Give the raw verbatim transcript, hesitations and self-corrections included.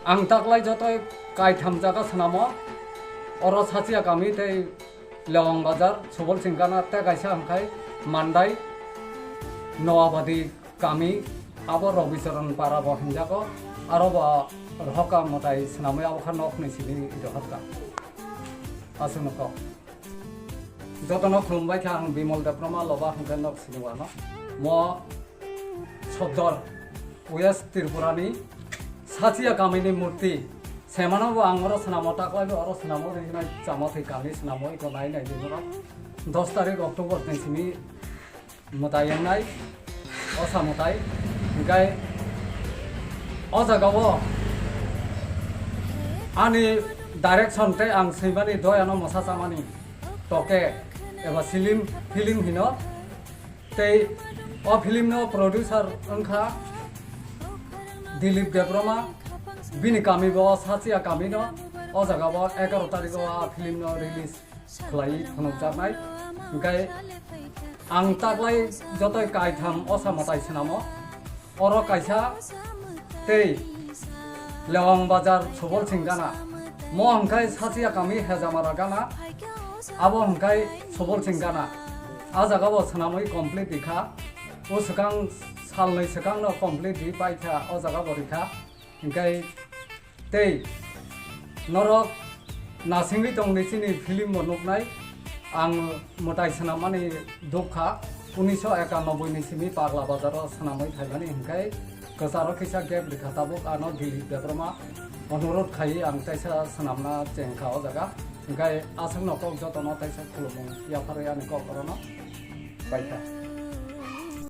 Ang taklai jotoi kaitham jaga swnamo, oro Sachiya kami tei Lewang Bazar, Subol Singh Gana tei kaisa hwnkhe Mandai Noabadi kami, abo Robicharan Para bo hinjago, aro bo rohorka mwtai swnamwi abo kha nokni simi rohorka. Aswkno kok. Jotono khulumbai kha ang Bimal Debbarma, loba hwnkhe nok sini wano. Mo Sodor, West Tripura ni Sachiya kami ni murti. Semano bo ang oro swnamo, taklai bo oro swnamo, rinai chama thwi kami swnamo, iko nai nai di norok. Dos tarik October ni simi mwtai wngnai, osa mwtai. Hwnkhe o jaga o ani direction tei ang swimani doyano mwsa chamani toke eba film, film hino. Tei o film no producer wngkha Dilip Debbarma, bini kami bo Sachiya kami no, o jaga bo egaroh tarikh o a film no release khlai phunukjaknai. Hwnkhe ang taklai jotoi kaitham osa mwtai swnamo. Oro kaisa tei Lewang Bazar Subol Singh Gana. Mo hwnkhe Sachiya kami Hejamara Gana. Abo hwnkhe Subol Singh Gana. A jaga bo swnamwi complete rikha. O swkang salnwi swkang no complete ri paikha o jaga bo rikha. Hwnkhe tei norok nasingwi tongni chini film bo nuknai. Ang mwtai swnammani dukha. Unisho ekanoboi ni simi Pagla Bazar o swnamwi phaimani, hwnkhe kwcharo kisa gap rikha, tabuk ano Dilip Debbarma onurod khai ang teisa swnamna chengkha o jaga. Hwnkhe aswkno kok jotono teisa khulumung yapharwi ani kok orono paikha.